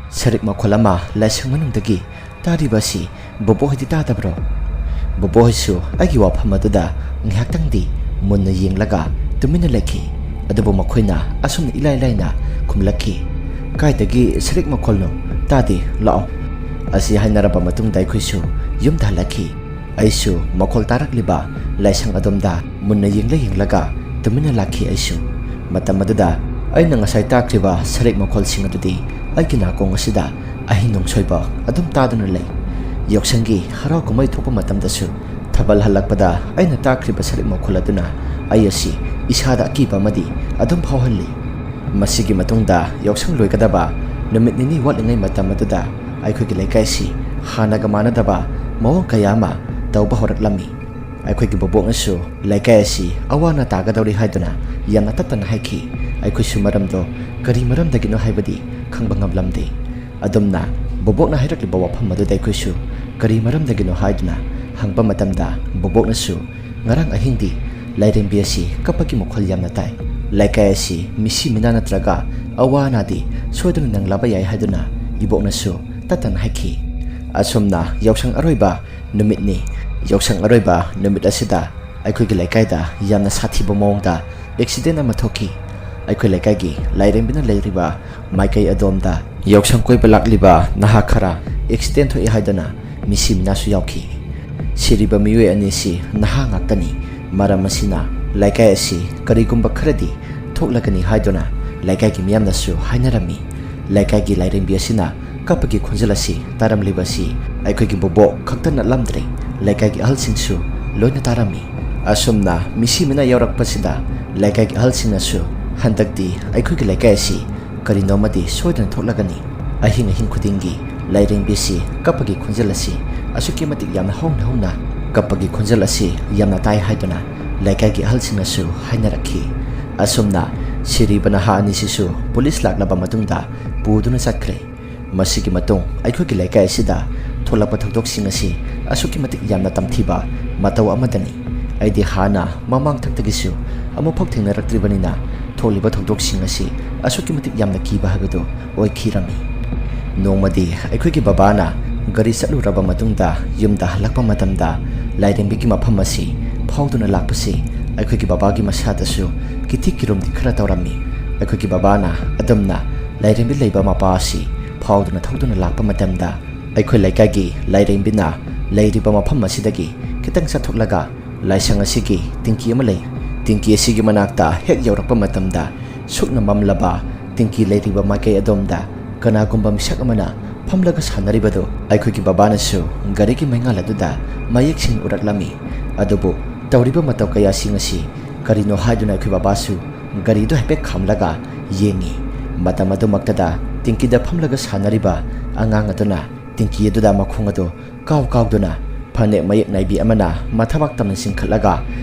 "ꯁꯔꯤꯛ ꯃꯈꯣꯜ ꯑꯃ ꯂꯥꯏꯁꯪ ꯃꯅꯨꯡꯗꯒꯤ ꯇꯥꯔꯤꯕ ꯑꯁꯤ ꯕꯣꯕꯣ ꯍꯣꯏꯗꯤ ꯇꯥꯗꯕ꯭ꯔꯣ?" ꯕꯣꯕꯣ ꯍꯣꯏꯁꯨ ꯑꯩꯒꯤ ꯋꯥꯐꯝ ꯑꯗꯨꯗ ꯉꯥꯏꯍꯥꯛꯇꯪꯗꯤ ꯃꯨꯟꯅ ꯌꯦꯡꯂꯒ ꯇꯨꯃꯤꯟꯅ ꯂꯩꯈꯤ꯫ ꯑꯗꯨꯕꯨ ꯃꯈꯣꯏꯅ ꯑꯁꯨꯝꯅ ꯏꯂꯥꯏ ꯂꯥꯏꯅ ꯈꯨꯝꯂꯛꯈꯤ, "ꯀꯥꯏꯗꯒꯤ ꯁꯔꯤꯛ ꯃꯈꯣꯜꯅꯣ? ꯇꯥꯗꯦ, ꯂꯥꯛꯑꯣ꯫" ꯑꯁꯤ ꯍꯥꯏꯅꯔꯕ ꯃꯇꯨꯡꯗ ꯑꯩꯈꯣꯏꯁꯨ ꯌꯨꯝꯗ ꯍꯜꯂꯛꯈꯤ꯫ ꯑꯩꯁꯨ ꯃꯈꯣꯜ ꯇꯥꯔꯛꯂꯤꯕ ꯂꯥꯏꯁꯪ ꯑꯗꯣꯝꯗ ꯃꯨꯟꯅ ꯌꯦꯡꯂ ꯌꯦꯡꯂꯒ ꯇꯨꯃꯤꯟꯅ ꯂꯥꯛꯈꯤ ꯑꯩꯁꯨ꯫ ꯃꯇꯝ ꯑꯗꯨꯗ ꯑꯩꯅ ꯉꯁꯥꯏ ꯇꯥꯈ꯭ꯔꯤꯕ ꯁꯔꯤꯛ ꯃꯈꯣꯜꯁꯤꯡ ꯑꯗꯨꯗꯤ ꯑꯩꯒꯤ ꯅꯥꯀꯣꯡ ꯑꯁꯤꯗ ꯑꯍꯤꯡ ꯅꯣꯡꯁꯣꯏꯕ ꯑꯗꯨꯝ ꯇꯥꯗꯨꯅ ꯂꯩ꯫ ꯌꯥꯎꯁꯪꯒꯤ ꯍꯔꯥꯎ ꯀꯨꯝꯍꯩ ꯊꯣꯛꯄ ꯃꯇꯝꯗꯁꯨ ꯊꯥꯕꯜ ꯍꯜꯂꯛꯄꯗ ꯑꯩꯅ ꯇꯥꯈ꯭ꯔꯤꯕ ꯁꯔꯤꯛ ꯃꯈꯣꯜ ꯑꯗꯨꯅ ꯑꯩ ꯑꯁꯤ ꯏꯁꯥꯗ ꯑꯀꯤꯕ ꯑꯃꯗꯤ ꯑꯗꯨꯝ ꯐꯥꯎꯍꯜꯂꯤ꯫ ꯃꯁꯤꯒꯤ ꯃꯇꯨꯡꯗ ꯌꯥꯎꯁꯪ ꯂꯣꯏꯒꯗꯕ ꯅꯨꯃꯤꯠ ꯅꯤꯅꯤ ꯋꯥꯠꯂꯤꯉꯩ ꯃꯇꯝ ꯑꯗꯨꯗ ꯑꯩꯈꯣꯏꯒꯤ ꯂꯩꯀꯥꯏꯁꯤ ꯍꯥꯟꯅꯒ ꯃꯥꯟꯅꯗꯕ ꯃꯑꯣꯡ ꯀꯌꯥ ꯑꯃ ꯇꯧꯕ ꯍꯧꯔꯛꯂꯝꯃꯤ꯫ ꯑꯩꯈꯣꯏꯒꯤ ꯕꯣꯕꯣꯛꯅꯁꯨ ꯂꯩꯀꯥꯏ ꯑꯁꯤ ꯑꯋꯥ ꯑꯅꯥ ꯇꯥꯒꯗꯧꯔꯤ ꯍꯥꯏꯗꯨꯅ ꯌꯥꯝꯅ ꯇꯠꯇꯅ ꯍꯥꯏꯈꯤ꯫ ꯑꯩꯈꯣꯏꯁꯨ ꯃꯔꯝꯗꯣ ꯀꯔꯤ ꯃꯔꯝꯗꯒꯤꯅꯣ ꯍꯥꯏꯕꯗꯤ ꯈꯪꯕ ꯉꯝꯂꯝꯗꯦ꯫ ꯑꯗꯨꯝꯅ ꯕꯣꯕꯣꯛꯅ ꯍꯥꯏꯔꯛꯂꯤꯕ ꯋꯥꯐꯝ ꯑꯗꯨꯗ ꯑꯩꯈꯣꯏꯁꯨ ꯀꯔꯤ ꯃꯔꯝꯗꯒꯤꯅꯣ ꯍꯥꯏꯗꯨꯅ ꯍꯪꯕ ꯃꯇꯝꯗ ꯕꯣꯕꯣꯛꯅꯁꯨ ꯉꯔꯥꯡ ꯑꯍꯤꯡꯗꯤ ꯂꯥꯏꯔꯦꯝꯕꯤ ꯑꯁꯤ ꯀꯞꯄꯒꯤ ꯃꯈꯣꯜ ꯌꯥꯝꯅ ꯇꯥꯏ꯫ ꯂꯩꯀꯥꯏ ꯑꯁꯤ ꯃꯤꯁꯤ ꯃꯤꯅꯥ ꯅꯠꯇ꯭ꯔꯒ ꯑꯋꯥ ꯑꯅꯥꯗꯤ ꯁꯣꯏꯗꯅ ꯅꯪꯂꯕ ꯌꯥꯏ ꯍꯥꯏꯗꯨꯅ ꯏꯕꯣꯛꯅꯁꯨ ꯇꯠꯇꯅ ꯍꯥꯏꯈꯤ꯫ ꯑꯁꯨꯝꯅ ꯌꯥꯎꯁꯪ ꯑꯔꯣꯏꯕ ꯅꯨꯃꯤꯠꯅꯤ꯫ ꯌꯥꯎꯁꯪ ꯑꯔꯣꯏꯕ ꯅꯨꯃꯤꯠ ꯑꯁꯤꯗ ꯑꯩꯈꯣꯏꯒꯤ ꯂꯩꯀꯥꯏꯗ ꯌꯥꯝꯅ ꯁꯥꯊꯤꯕ ꯃꯑꯣꯡꯗ ꯑꯦꯛꯁꯤꯗꯦꯟ ꯑꯃ ꯊꯣꯛꯈꯤ꯫ ꯑꯩꯈꯣꯏ ꯂꯩꯀꯥꯏꯒꯤ ꯂꯥꯏꯔꯦꯝꯕꯤꯅ ꯂꯩꯔꯤꯕ ꯃꯥꯏꯀꯩ ꯑꯗꯣꯝꯗ ꯌꯥꯎꯁꯪ ꯀꯣꯏꯕ ꯂꯥꯛꯂꯤꯕ ꯅꯍꯥ ꯈꯔ ꯑꯦꯛꯁꯤꯗꯦꯟ ꯊꯣꯛꯏ ꯍꯥꯏꯗꯨꯅ ꯃꯤꯁꯤ ꯃꯤꯅꯥꯁꯨ ꯌꯥꯎꯈꯤ꯫ ꯁꯤꯔꯤꯕ ꯃꯤꯑꯣꯏ ꯑꯅꯤꯁꯤ ꯅꯍꯥ ꯉꯥꯛꯇꯅꯤ꯫ ꯃꯔꯝ ꯑꯁꯤꯅ ꯂꯩꯀꯥꯏ ꯑꯁꯤ ꯀꯔꯤꯒꯨꯝꯕ ꯈꯔꯗꯤ ꯊꯣꯛꯂꯒꯅꯤ ꯍꯥꯏꯗꯨꯅ ꯂꯩꯀꯥꯏꯒꯤ ꯃꯤꯌꯥꯝꯅꯁꯨ ꯍꯥꯏꯅꯔꯝꯃꯤ꯫ ꯂꯩꯀꯥꯏꯒꯤ ꯂꯥꯏꯔꯦꯝꯕꯤ ꯑꯁꯤꯅ ꯀꯞꯄꯒꯤ ꯈꯣꯟꯖꯦꯜ ꯑꯁꯤ ꯇꯥꯔꯝꯂꯤꯕꯁꯤ ꯑꯩꯈꯣꯏꯒꯤ ꯕꯣꯕꯣꯛ ꯈꯛꯇ ꯅꯠꯂꯝꯗ꯭ꯔꯦ, ꯂꯩꯀꯥꯏꯒꯤ ꯑꯍꯜꯁꯤꯡꯁꯨ ꯂꯣꯏꯅ ꯇꯥꯔꯝꯃꯤ꯫ ꯑꯁꯨꯝꯅ ꯃꯤꯁꯤ ꯃꯤꯅꯥ ꯌꯥꯎꯔꯛꯄꯁꯤꯗ ꯂꯩꯀꯥꯏꯒꯤ ꯑꯍꯜꯁꯤꯡꯅꯁꯨ ꯍꯟꯗꯛꯇꯤ ꯑꯩꯈꯣꯏꯒꯤ ꯂꯩꯀꯥꯏ ꯑꯁꯤ ꯀꯔꯤꯅꯣꯃꯗꯤ ꯁꯣꯏꯗꯅ ꯊꯣꯛꯂꯒꯅꯤ꯫ ꯑꯍꯤꯡ ꯑꯍꯤꯡ ꯈꯨꯗꯤꯡꯒꯤ ꯂꯥꯏꯔꯦꯝꯕꯤꯁꯤ ꯀꯞꯄꯒꯤ ꯈꯣꯟꯖꯦꯜ ꯑꯁꯤ ꯑꯁꯨꯛꯀꯤ ꯃꯇꯤꯛ ꯌꯥꯝꯅ ꯍꯧꯅ ꯍꯧꯅ ꯀꯞꯄꯒꯤ ꯈꯣꯟꯖꯦꯜ ꯑꯁꯤ ꯌꯥꯝꯅ ꯇꯥꯏ ꯍꯥꯏꯗꯨꯅ ꯂꯩꯀꯥꯏꯒꯤ ꯑꯍꯜꯁꯤꯡꯅꯁꯨ ꯍꯥꯏꯅꯔꯛꯈꯤ꯫ ꯑꯁꯨꯝꯅ ꯁꯤꯔꯤꯕ ꯅꯍꯥ ꯑꯅꯤꯁꯤꯁꯨ ꯄꯨꯂꯤꯁ ꯂꯥꯛꯂꯕ ꯃꯇꯨꯡꯗ ꯄꯨꯗꯨꯅ ꯆꯠꯈ꯭ꯔꯦ꯫ ꯃꯁꯤꯒꯤ ꯃꯇꯨꯡ ꯑꯩꯈꯣꯏꯒꯤ ꯂꯩꯀꯥꯏ ꯑꯁꯤꯗ ꯊꯣꯛꯂꯛꯄ ꯊꯧꯗꯣꯛꯁꯤꯡ ꯑꯁꯤ ꯑꯁꯨꯛꯀꯤ ꯃꯇꯤꯛ ꯌꯥꯝꯅ ꯇꯝꯊꯤꯕ ꯃꯇꯧ ꯑꯃꯗꯅꯤ꯫ ꯑꯩꯗꯤ ꯍꯥꯟꯅ ꯃꯃꯥꯡꯊꯛꯇꯒꯤꯁꯨ ꯑꯃꯨꯛꯐꯥꯎ ꯊꯦꯡꯅꯔꯛꯇ꯭ꯔꯤꯕꯅꯤꯅ ꯊꯣꯛꯂꯤꯕ ꯊꯧꯗꯣꯛꯁꯤꯡ ꯑꯁꯤ ꯑꯁꯨꯛꯀꯤ ꯃꯇꯤꯛ ꯌꯥꯝꯅ ꯀꯤꯕ ꯍꯥꯏꯕꯗꯨ ꯑꯣꯏꯈꯤꯔꯝꯃꯤ꯫ ꯅꯣꯡꯃꯗꯤ ꯑꯩꯈꯣꯏꯒꯤ ꯕꯕꯥꯅ ꯒꯥꯔꯤ ꯆꯠꯂꯨꯔꯕ ꯃꯇꯨꯡꯗ ꯌꯨꯝꯗ ꯍꯜꯂꯛꯄ ꯃꯇꯝꯗ ꯂꯥꯏꯔꯦꯝꯕꯤꯒꯤ ꯃꯐꯝ ꯑꯁꯤ ꯐꯥꯎꯗꯨꯅ ꯂꯥꯛꯄꯁꯤ ꯑꯩꯈꯣꯏꯒꯤ ꯕꯕꯥꯒꯤ ꯃꯁꯥꯗꯁꯨ ꯀꯤꯊꯤ ꯀꯤꯔꯨꯝꯗꯤ ꯈꯔ ꯇꯧꯔꯝꯃꯤ꯫ ꯑꯩꯈꯣꯏꯒꯤ ꯕꯕꯥꯅ ꯑꯗꯨꯝꯅ ꯂꯥꯏꯔꯦꯝꯕꯤ ꯂꯩꯕ ꯃꯄꯥ ꯑꯁꯤ ꯐꯥꯎꯗꯨꯅ ꯊꯧꯗꯨꯅ ꯂꯥꯛꯄ ꯃꯇꯝꯗ ꯑꯩꯈꯣꯏ ꯂꯩꯀꯥꯏꯒꯤ ꯂꯥꯏꯔꯦꯝꯕꯤꯅ ꯂꯩꯔꯤꯕ ꯃꯐꯝ ꯑꯁꯤꯗꯒꯤ ꯈꯤꯇꯪ ꯆꯠꯊꯣꯛꯂꯒ ꯂꯥꯏꯁꯪ ꯑꯁꯤꯒꯤ ꯇꯤꯡꯀꯤ ꯑꯃ ꯂꯩ꯫ ꯇꯤꯡꯀꯤ ꯑꯁꯤꯒꯤ ꯃꯅꯥꯛꯇ ꯍꯦꯛ ꯌꯧꯔꯛꯄ ꯃꯇꯝꯗ ꯁꯨꯛꯅ ꯃꯝꯂꯕ ꯇꯤꯡꯀꯤ ꯂꯩꯔꯤꯕ ꯃꯥꯏꯀꯩ ꯑꯗꯣꯝꯗ ꯀꯅꯥꯒꯨꯝꯕ ꯃꯤꯁꯛ ꯑꯃꯅ ꯐꯝꯂꯒ ꯁꯥꯟꯅꯔꯤꯕꯗꯨ ꯑꯩꯈꯣꯏꯒꯤ ꯕꯕꯥꯅꯁꯨ ꯒꯥꯔꯤꯒꯤ ꯃꯩꯉꯥꯜ ꯑꯗꯨꯗ ꯃꯌꯦꯛ ꯁꯦꯡꯅ ꯎꯔꯛꯂꯝꯃꯤ꯫ ꯑꯗꯨꯕꯨ ꯇꯧꯔꯤꯕ ꯃꯇꯧ ꯀꯌꯥꯁꯤꯡ ꯑꯁꯤ ꯀꯔꯤꯅꯣ ꯍꯥꯏꯗꯨꯅ ꯑꯩꯈꯣꯏ ꯕꯕꯥꯁꯨ ꯒꯥꯔꯤꯗꯨ ꯍꯥꯏꯐꯦꯠ ꯈꯥꯝꯂꯒ ꯌꯦꯡꯉꯤ꯫ ꯃꯇꯝ ꯑꯗꯨꯃꯛꯇꯗ ꯇꯤꯡꯀꯤꯗ ꯐꯝꯂꯒ ꯁꯥꯟꯅꯔꯤꯕ ꯑꯉꯥꯡ ꯑꯗꯨꯅ ꯇꯤꯡꯀꯤ ꯑꯗꯨꯗ ꯃꯈꯣꯡ ꯑꯗꯨ ꯀꯥꯎ ꯀꯥꯎꯗꯨꯅ ꯐꯅꯦꯛ ꯃꯌꯦꯛ ꯅꯥꯏꯕꯤ ꯑꯃꯅ ꯃꯊꯕꯥꯛ ꯇꯝꯅ ꯆꯤꯡꯈꯠꯂꯒ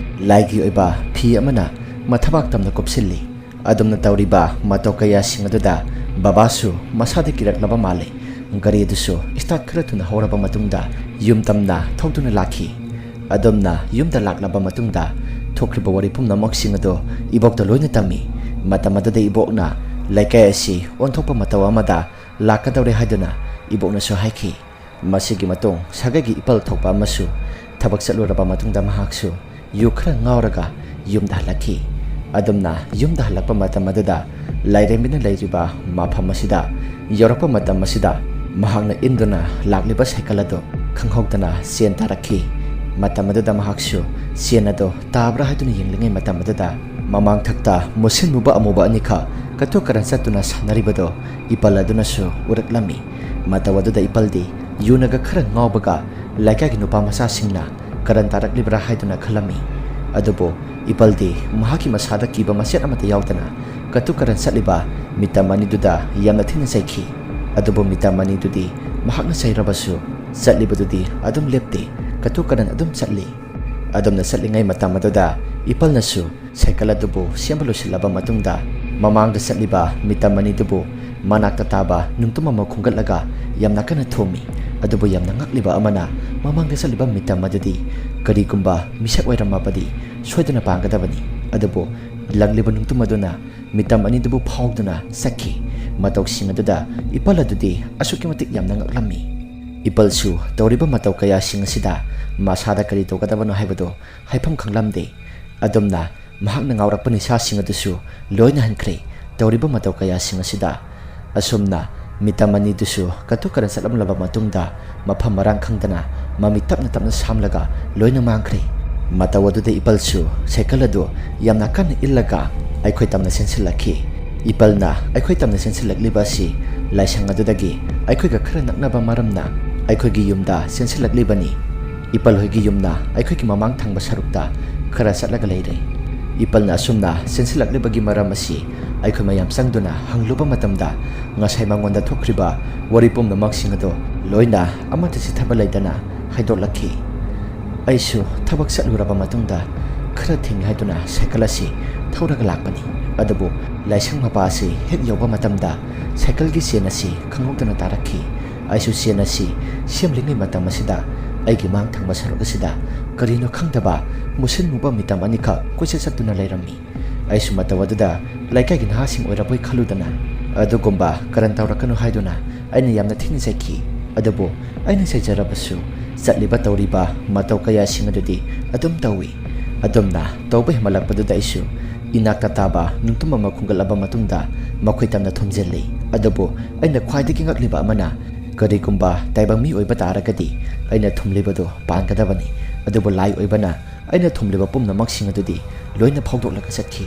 ꯂꯥꯏꯒꯤ ꯑꯣꯏꯕ ꯐꯤ ꯑꯃꯅ ꯃꯊꯕꯥꯛ ꯇꯝꯅ ꯀꯨꯞꯁꯤꯜꯂꯤ꯫ ꯑꯗꯨꯝꯅ ꯇꯧꯔꯤꯕ ꯃꯇꯧ ꯀꯌꯥꯁꯤꯡ ꯑꯗꯨꯗ ꯕꯕꯥꯁꯨ ꯃꯁꯥꯗ ꯀꯤꯔꯛꯂꯕ ꯃꯥꯜꯂꯤ꯫ ꯒꯥꯔꯤ ꯑꯗꯨꯁꯨ ꯁ꯭ꯇꯥꯔꯠ ꯈꯔ ꯊꯨꯅ ꯍꯧꯔꯕ ꯃꯇꯨꯡꯗ ꯌꯨꯝ ꯇꯝꯅ ꯊꯧꯗꯨꯅ ꯂꯥꯛꯈꯤ꯫ ꯑꯗꯨꯝꯅ ꯌꯨꯝꯗ ꯂꯥꯛꯂꯕ ꯃꯇꯨꯡꯗ ꯊꯣꯛꯈ꯭ꯔꯤꯕ ꯋꯥꯔꯤ ꯄꯨꯝꯅꯃꯛꯁꯤꯡ ꯑꯗꯨ ꯏꯕꯣꯛꯇ ꯂꯣꯏꯅ ꯇꯝꯃꯤ꯫ ꯃꯇꯝ ꯑꯗꯨꯗ ꯏꯕꯣꯛꯅ ꯂꯩꯀꯥꯏ ꯑꯁꯤ ꯑꯣꯟꯊꯣꯛꯄ ꯃꯇꯧ ꯑꯃꯗ ꯂꯥꯛꯀꯗꯧꯔꯦ ꯍꯥꯏꯗꯨꯅ ꯏꯕꯣꯛꯅꯁꯨ ꯍꯥꯏꯈꯤ꯫ ꯃꯁꯤꯒꯤ ꯃꯇꯨꯡ ꯁꯥꯒꯩꯒꯤ ꯏꯄꯜ ꯊꯣꯛꯄ ꯑꯃꯁꯨ ꯊꯕꯛ ꯆꯠꯂꯨꯔꯕ ꯃꯇꯨꯡꯗ ꯃꯍꯥꯛꯁꯨ ꯌꯨ ꯈꯔ ꯉꯥꯎꯔꯒ ꯌꯨꯝꯗ ꯍꯜꯂꯛꯈꯤ꯫ ꯑꯗꯨꯝꯅ ꯌꯨꯝꯗ ꯍꯜꯂꯛꯄ ꯃꯇꯝ ꯑꯗꯨꯗ ꯂꯥꯏꯔꯦꯝꯕꯤꯅ ꯂꯩꯔꯤꯕ ꯃꯐꯝ ꯑꯁꯤꯗ ꯌꯧꯔꯛꯄ ꯃꯇꯝ ꯑꯁꯤꯗ ꯃꯍꯥꯛꯅ ꯏꯟꯗꯨꯅ ꯂꯥꯛꯂꯤꯕ ꯁꯥꯏꯀꯜ ꯑꯗꯨ ꯈꯪꯍꯧꯗꯅ ꯆꯦꯟ ꯇꯥꯔꯛꯈꯤ꯫ ꯃꯇꯝ ꯑꯗꯨꯗ ꯃꯍꯥꯛꯁꯨ ꯆꯦꯟ ꯑꯗꯨ ꯇꯥꯕ꯭ꯔꯥ ꯍꯥꯏꯗꯨꯅ ꯌꯦꯡꯂꯤꯉꯩ ꯃꯇꯝ ꯑꯗꯨꯗ ꯃꯃꯥꯡꯊꯛꯇ ꯃꯨꯁꯤꯟ ꯃꯨꯕ ꯑꯃꯨꯕ ꯑꯅꯤꯈꯛ ꯀꯇꯨ ꯀꯔꯟ ꯆꯠꯇꯨꯅ ꯁꯥꯟꯅꯔꯤꯕꯗꯨ ꯏꯄꯜ ꯑꯗꯨꯅꯁꯨ ꯎꯔꯛꯂꯝꯃꯤ꯫ ꯃꯇꯧ ꯑꯗꯨꯗ ꯏꯄꯜꯗꯤ ꯌꯨꯅꯒ ꯈꯔ ꯉꯥꯎꯕꯒ ꯂꯩꯀꯥꯏꯒꯤ ꯅꯨꯄꯥ ꯃꯆꯥꯁꯤꯡꯅ ꯀꯔꯟ ꯇꯥꯔꯛꯂꯤꯕ꯭ꯔꯥ ꯍꯥꯏꯗꯨꯅ ꯈꯜꯂꯝꯃꯤ꯫ ꯑꯗꯨꯕꯨ ꯏꯄꯜꯗꯤ ꯃꯍꯥꯛꯀꯤ ꯃꯁꯥꯗ ꯀꯤꯕ ꯃꯆꯦꯠ ꯑꯃꯠꯇ ꯌꯥꯎꯗꯅ ꯀꯇꯨ ꯀꯔꯟ ꯆꯠꯂꯤꯕ ꯃꯤꯇꯝ ꯑꯅꯤꯗꯨꯗ ꯌꯥꯝꯅ ꯊꯤꯅ ꯆꯩꯈꯤ꯫ ꯑꯗꯨꯕꯨ ꯃꯤꯇꯝ ꯑꯅꯤꯗꯨꯗꯤ ꯃꯍꯥꯛꯅ ꯆꯩꯔꯕꯁꯨ ꯆꯠꯂꯤꯕꯗꯨꯗꯤ ꯑꯗꯨꯝ ꯂꯦꯞꯇꯦ, ꯀꯇꯨ ꯀꯔꯟ ꯑꯗꯨꯝ ꯆꯠꯂꯤ꯫ ꯑꯗꯨꯝꯅ ꯆꯠꯂꯤꯉꯩ ꯃꯇꯝ ꯑꯗꯨꯗ ꯏꯄꯜꯅꯁꯨ ꯁꯥꯏꯀꯜ ꯑꯗꯨꯕꯨ ꯁꯦꯝꯕ ꯂꯣꯏꯁꯤꯜꯂꯕ ꯃꯇꯨꯡꯗ ꯃꯃꯥꯡꯗ ꯆꯠꯂꯤꯕ ꯃꯤꯇꯝ ꯑꯅꯤꯗꯨꯕꯨ ꯃꯅꯥꯛꯇ ꯇꯥꯕ ꯅꯨꯡꯇꯨꯝ ꯑꯃ ꯈꯨꯝꯒꯠꯂꯒ ꯌꯥꯝꯅ ꯀꯟꯅ ꯊꯣꯝꯃꯤ꯫ ꯑꯗꯨꯕꯨ ꯌꯥꯝꯅ ꯉꯛꯂꯤꯕ ꯑꯃꯅ ꯃꯃꯥꯡꯗ ꯆꯠꯂꯤꯕ ꯃꯤꯇꯝ ꯑꯗꯨꯗꯤ ꯀꯔꯤꯒꯨꯝꯕ ꯃꯤꯁꯛ ꯑꯣꯏꯔꯝꯃꯕꯗꯤ ꯁꯣꯏꯗꯅ ꯄꯥꯡꯒꯗꯕꯅꯤ꯫ ꯑꯗꯨꯕꯨ ꯂꯪꯂꯤꯕ ꯅꯨꯡꯇꯨꯝ ꯑꯗꯨꯅ ꯃꯤꯇꯝ ꯑꯅꯤꯗꯨꯕꯨ ꯐꯥꯎꯗꯨꯅ ꯆꯠꯈꯤ꯫ ꯃꯇꯧꯁꯤꯡ ꯑꯗꯨꯗ ꯏꯄꯜ ꯑꯗꯨꯗꯤ ꯑꯁꯨꯛꯀꯤ ꯃꯇꯤꯛ ꯌꯥꯝꯅ ꯉꯛꯂꯝꯃꯤ꯫ ꯏꯄꯜꯁꯨ ꯇꯧꯔꯤꯕ ꯃꯇꯧ ꯀꯌꯥꯁꯤꯡ ꯑꯁꯤꯗ ꯃꯁꯥꯗ ꯀꯔꯤ ꯇꯧꯒꯗꯕꯅꯣ ꯍꯥꯏꯕꯗꯨ ꯍꯥꯏꯐꯝ ꯈꯪꯂꯝꯗꯦ꯫ ꯑꯗꯨꯝꯅ ꯃꯍꯥꯛꯅ ꯉꯥꯎꯔꯛꯄ ꯅꯤꯁꯥꯁꯤꯡ ꯑꯗꯨꯁꯨ ꯂꯣꯏꯅ ꯍꯟꯈ꯭ꯔꯦ꯫ ꯇꯧꯔꯤꯕ ꯃꯇꯧ ꯀꯌꯥꯁꯤꯡ ꯑꯁꯤꯗ ꯑꯁꯨꯝꯅ ꯃꯤꯇꯝ ꯑꯅꯤꯗꯨꯁꯨ ꯀꯇꯨ ꯀꯔꯟ ꯆꯠꯂꯝꯂꯕ ꯃꯇꯨꯡꯗ ꯃꯐꯝ ꯃꯔꯥꯡ ꯈꯪꯗꯅ ꯃꯃꯤꯠ ꯇꯞꯅ ꯇꯞꯅ ꯁꯥꯝꯂꯒ ꯂꯣꯏꯅ ꯃꯥꯡꯈ꯭ꯔꯦ꯫ ꯃꯇꯧ ꯑꯗꯨꯗ ꯏꯄꯜꯁꯨ ꯁꯥꯏꯀꯜ ꯑꯗꯨ ꯌꯥꯝꯅ ꯀꯟꯅ ꯏꯜꯂꯒ ꯑꯩꯈꯣꯏ ꯇꯝꯅ ꯆꯦꯟꯁꯤꯜꯂꯛꯈꯤ꯫ ꯏꯄꯜꯅ ꯑꯩꯈꯣꯏ ꯇꯝꯅ ꯆꯦꯟꯁꯤꯜꯂꯛꯂꯤꯕ ꯑꯁꯤ ꯂꯥꯏꯁꯪ ꯑꯗꯨꯗꯒꯤ ꯑꯩꯈꯣꯏꯒ ꯈꯔ ꯅꯛꯅꯕ ꯃꯔꯝꯅ ꯑꯩꯈꯣꯏꯒꯤ ꯌꯨꯝꯗ ꯆꯦꯟꯁꯤꯜꯂꯛꯂꯤꯕꯅꯤ꯫ ꯏꯄꯜ ꯍꯣꯏꯒꯤ ꯌꯨꯝꯅ ꯑꯩꯈꯣꯏꯒꯤ ꯃꯃꯥꯡ ꯊꯪꯕ ꯁꯔꯨꯛꯇ ꯈꯔ ꯆꯠꯂꯒ ꯂꯩꯔꯦ꯫ ꯏꯄꯜꯅ ꯑꯁꯨꯝꯅ ꯆꯦꯟꯁꯤꯜꯂꯛꯂꯤꯕꯒꯤ ꯃꯔꯝ ꯑꯁꯤ ꯑꯩꯈꯣꯏ ꯃꯌꯥꯝ ꯆꯪꯗꯨꯅ ꯍꯪꯂꯨꯕ ꯃꯇꯝꯗ ꯉꯁꯥꯏ ꯃꯉꯣꯟꯗ ꯊꯣꯛꯈ꯭ꯔꯤꯕ ꯋꯥꯔꯤ ꯄꯨꯝꯅꯃꯛꯁꯤꯡ ꯑꯗꯨ ꯂꯣꯏꯅ ꯑꯃꯠꯇ ꯆꯤꯠꯊꯕ ꯂꯩꯇꯅ ꯍꯥꯏꯗꯣꯛꯂꯛꯈꯤ꯫ ꯑꯩꯁꯨ ꯊꯕꯛ ꯆꯠꯂꯨꯔꯕ ꯃꯇꯨꯡꯗ ꯈꯔ ꯊꯦꯡꯉꯦ ꯍꯥꯏꯗꯨꯅ ꯁꯥꯏꯀꯜ ꯑꯁꯤ ꯊꯧꯔꯒ ꯂꯥꯛꯄꯅꯤ꯫ ꯑꯗꯨꯕꯨ ꯂꯥꯏꯁꯪ ꯃꯄꯥ ꯑꯁꯤ ꯍꯦꯛ ꯌꯧꯕ ꯃꯇꯝꯗ ꯁꯥꯏꯀꯜꯒꯤ ꯆꯦꯟ ꯑꯁꯤ ꯈꯪꯍꯧꯗꯅ ꯇꯥꯔꯛꯈꯤ꯫ ꯑꯩꯁꯨ ꯆꯦꯟ ꯑꯁꯤ ꯁꯦꯝꯂꯤꯉꯩ ꯃꯇꯝ ꯑꯁꯤꯗ ꯑꯩꯒꯤ ꯃꯥꯡ ꯊꯪꯕ ꯁꯔꯨꯛ ꯑꯁꯤꯗ ꯀꯔꯤꯅꯣ ꯈꯪꯗꯕ ꯃꯨꯁꯤꯟ ꯃꯨꯕ ꯃꯤꯇꯝ ꯑꯅꯤꯈꯛ ꯀꯣꯏꯆꯠ ꯆꯠꯇꯨꯅ ꯂꯩꯔꯝꯃꯤ꯫ ꯑꯩꯁꯨ ꯃꯇꯧ ꯑꯗꯨꯗ ꯂꯩꯀꯥꯏꯒꯤ ꯅꯍꯥꯁꯤꯡ ꯑꯣꯏꯔꯕꯣꯏ ꯈꯜꯂꯨꯗꯅ ꯑꯗꯨꯒꯨꯝꯕ ꯀꯔꯟ ꯇꯧꯔꯛꯀꯅꯨ ꯍꯥꯏꯗꯨꯅ ꯑꯩꯅ ꯌꯥꯝꯅ ꯊꯤꯅ ꯆꯩꯈꯤ꯫ ꯑꯗꯨꯕꯨ ꯑꯩꯅ ꯆꯩꯖꯔꯕꯁꯨ ꯆꯠꯂꯤꯕ ꯇꯧꯔꯤꯕ ꯃꯇꯧ ꯀꯌꯥꯁꯤꯡ ꯑꯗꯨꯗꯤ ꯑꯗꯨꯝ ꯇꯧꯏ꯫ ꯑꯗꯨꯝꯅ ꯇꯧꯕ ꯍꯦꯟꯃꯜꯂꯛꯄꯗꯨꯗ ꯑꯩꯁꯨ ꯏꯅꯥꯛꯇ ꯇꯥꯕ ꯅꯨꯡꯇꯨꯝ ꯑꯃ ꯈꯨꯝꯒꯠꯂꯕ ꯃꯇꯨꯡꯗ ꯃꯈꯣꯏ ꯇꯝꯅ ꯊꯨꯝꯖꯤꯜꯂꯤ꯫ ꯑꯗꯨꯕꯨ ꯑꯩꯅ ꯈ꯭ꯋꯥꯏꯗꯒꯤ ꯉꯛꯂꯤꯕ ꯑꯃꯅ ꯀꯔꯤꯒꯨꯝꯕ ꯇꯥꯏꯕꯪ ꯃꯤ ꯑꯣꯏꯕ ꯇꯥꯔꯒꯗꯤ ꯑꯩꯅ ꯊꯨꯝꯂꯤꯕꯗꯨ ꯄꯥꯟꯒꯗꯕꯅꯤ꯫ ꯑꯗꯨꯕꯨ ꯂꯥꯏ ꯑꯣꯏꯕꯅ ꯑꯩꯅ ꯊꯨꯝꯂꯤꯕ ꯄꯨꯝꯅꯃꯛꯁꯤꯡ ꯑꯗꯨꯗꯤ ꯂꯣꯏꯅ ꯐꯥꯎꯗꯣꯛꯂꯒ ꯆꯠꯈꯤ꯫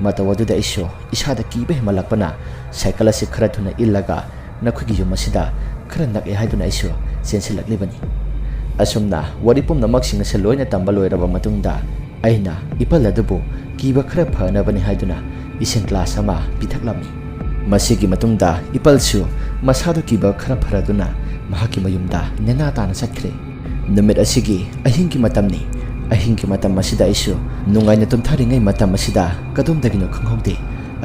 ꯃꯇꯧ ꯑꯗꯨꯗ ꯑꯩꯁꯨ ꯏꯁꯥꯗ ꯀꯤꯕ ꯍꯦꯟꯃꯜꯂꯛꯄꯅ ꯁꯥꯏꯀꯜ ꯑꯁꯤ ꯈꯔ ꯊꯨꯅ ꯏꯜꯂꯒ ꯅꯈꯣꯏꯒꯤ ꯌꯨꯝ ꯑꯁꯤꯗ ꯈꯔ ꯅꯛꯑꯦ ꯍꯥꯏꯗꯨꯅ ꯑꯩꯁꯨ ꯆꯦꯟꯁꯤꯜꯂꯛꯂꯤꯕꯅꯤ꯫ ꯑꯁꯨꯝꯅ ꯋꯥꯔꯤ ꯄꯨꯝꯅꯃꯛꯁꯤꯡ ꯑꯁꯤ ꯂꯣꯏꯅ ꯇꯝꯕ ꯂꯣꯏꯔꯕ ꯃꯇꯨꯡꯗ ꯑꯩꯅ ꯏꯄꯜ ꯑꯗꯨꯕꯨ ꯀꯤꯕ ꯈꯔ ꯐꯅꯕꯅꯤ ꯍꯥꯏꯗꯨꯅ ꯏꯁꯤꯡ ꯒ꯭ꯂꯥꯁ ꯑꯃ ꯄꯤꯊꯛꯂꯝꯃꯤ꯫ ꯃꯁꯤꯒꯤ ꯃꯇꯨꯡꯗ ꯏꯄꯜꯁꯨ ꯃꯁꯥꯗꯨ ꯀꯤꯕ ꯈꯔ ꯐꯔꯗꯨꯅ ꯃꯍꯥꯛꯀꯤ ꯃꯌꯨꯝꯗ ꯅꯦꯅꯥ ꯇꯥꯅ ꯆꯠꯈ꯭ꯔꯦ꯫ ꯅꯨꯃꯤꯠ ꯑꯁꯤꯒꯤ ꯑꯍꯤꯡꯒꯤ ꯃꯇꯝꯅꯤ꯫ ꯑꯍꯤꯡꯒꯤ ꯃꯇꯝ ꯑꯁꯤꯗ ꯑꯩꯁꯨ ꯅꯨꯡꯉꯥꯏꯅ ꯇꯨꯝꯊꯔꯤꯉꯩ ꯃꯇꯝ ꯑꯁꯤꯗ ꯀꯗꯣꯝꯗꯒꯤꯅꯣ ꯈꯪꯍꯧꯗꯦ